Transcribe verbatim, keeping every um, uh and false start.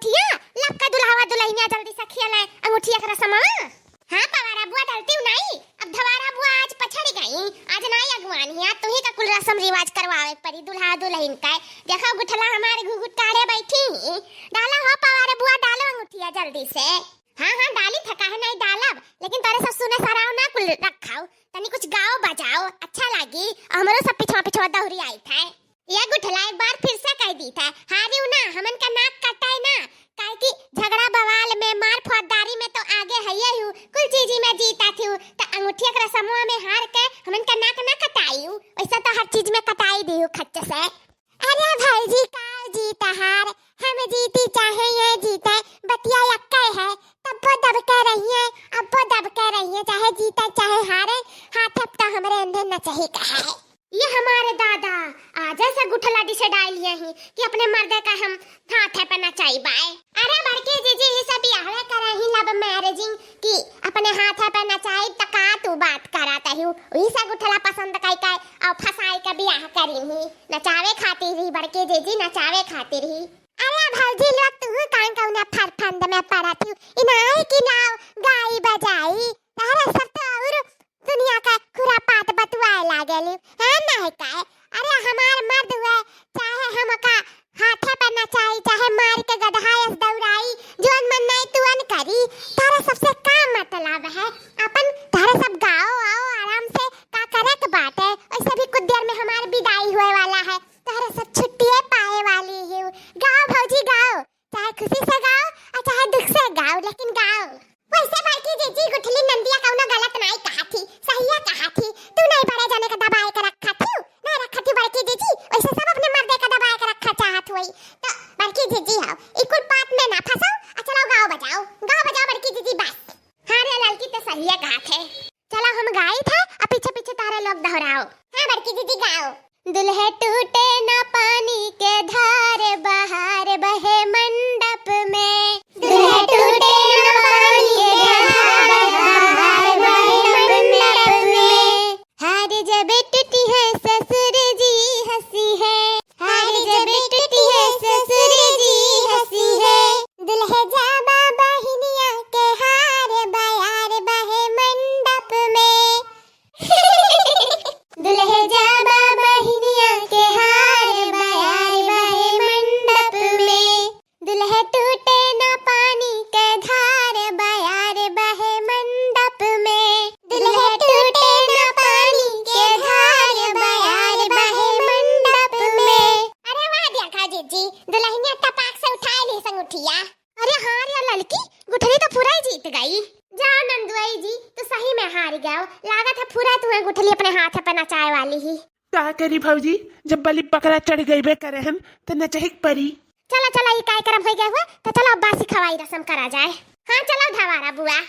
ठिया, लक्का दुल्हवा दुल्हनिया जल्दी से खेले अंगूठिया के रसमवा। हाँ, पवारा बुआ डलतिउ नाई, अब धवारा बुआ आज पछड़ गई, आज नाई अगुवान हिया, तुही का कुल रसम रिवाज करवावे परी दुल्हा दुल्हन का। देखो गुठला हमारे घुघुट काढ़े बैठी ही, डालो हो पवारा बुआ, डालो अंगूठिया जल्दी से। हाँ, हाँ, डाली था, काहे नाई डालब, लेकिन तोरे सब सुने सराव ना कुल रखाओ, तनी कुछ गाओ बजाओ, अच्छा लागी, हमरो सब पिछवा पिछवा दौरी आई था। ये गुठला एक बार फिर से कह दी था, हारिउ ना, हमन का नाक कटाए ना, काहे कि झगड़ा बवाल में, मार फौजदारी में तो आगे है ही हूँ, कुल चीजी में जीता थी हूँ, तो अंगूठिया के रसमवा में हार के हमन का नाक ना कटाई हूँ, वैसा तो हर चीज में कटाई दी हूँ खच्च से। अरे भौजी, काव जीता हार, हम जीती चाहे ये जीते, बतिया यक्के है, तब्बो दब के रहिए, अब्बो दब के रहिए, चाहे जीते चाहे हारे, हाथ अब तो हमरे अंधे नचही का है। ये हमारे दादा, आज ऐसा गुठला डिसे डाल लिए ही कि अपने मर्दे का हम हाथ है पे नचाई बाय। अरे बड़की जीजी, ये सब बियाहवे करे ही love marriaging कि अपने हाथ है पे नचाई, त का तू बात करत ही? वही से गुठला पसंद कई के और फसाई के बियाह करी ही, नचावे खातिर ही बड़की जीजी, नचावे खातिर ही। अरे भौजी लोग, तू कान कौना फरफंद में पड़त ही? इनाई की नाव गाई बजाई, तारा सब तो और दुनिया का खुरापात बतुआए लागेली, है नहीं का? अरे हमार मर्द हुए, चाहे हमका हाथे पे नचाई, चाहे मार के गदहा यस दौड़ाई, जौन मन नहीं तुअन करी, तारा सबसे का मतलब है? अपन तारा सब गाओ आओ आराम से, का करे के बाटे? वैसे भी कुछ देर में हमार विदाई हुए वाला है, तारा सब छुट्टिए पाए वाली ही। गाओ भौजी गाओ, चाहे खुशी से गाओ और चाहे दुख से गाओ, लेकिन गाओ। वैसे बड़की जीजी गुठली नंदिया कौनो गलत नाई कहा थी, सहिया कहा थी। तू नहीं बड़े जने का दबाए के रखा थी, ना रखा थी बड़की जीजी, वैसे सब अपने मर्दे का दबाए के रखा चाहत हुई। तो बड़की जीजी हो, ई कुल बात में ना फंसो, आ चलो गाओ बजाओ, गाओ बजाओ बड़की जीजी बस। हाँ रे ललकी, तो सहिया कहा थे। चलो हम गाई थे, आ पीछे पीछे तारे लोग दोहराओ। हाँ बड़की जीजी गाओ। दुल्हे टूटे ना पानी के धार, बहार बहे मंडप में। दुल्हे टूटे ना पानी के धार, बहार बहे मंडप में। हार जब टूटी है ससुर जी हंसी है, हार जब टूटी है ससुर जी हंसी है। दुल्हे जाबा बहिनिया के हार, बयार बहे मंडप में। दुल्हे जाबा बहिनिया के हार, बयार बहे मंडप में। दुल्हे टूटे ना पानी के धार, बयार बहे मंडप में। दुल्हे टूटे ना पानी के धार, बयार बहे मंडप में। अरे वाह, देखा जीजी, दुल्हनिया टपाक से उठाए ली संगुठिया। अरे हाँ रे ललकी, गुठली तो पूरा ही जीत गई। जाओ नंदुआई जी, तो सही में हार गयो। लागत है पूरा तुम्हें गुठली अपने हाथ पे नचाए वाली ही। का करी भौजी, जब बलि बकरा चढ़ गईबे करे हन, तो नचहिक परी। चला चला, ई कार्यक्रम हो गया हुआ, तो चलो अब बासी खवाई रसम करा जाए। हाँ चलो धवारा बुआ।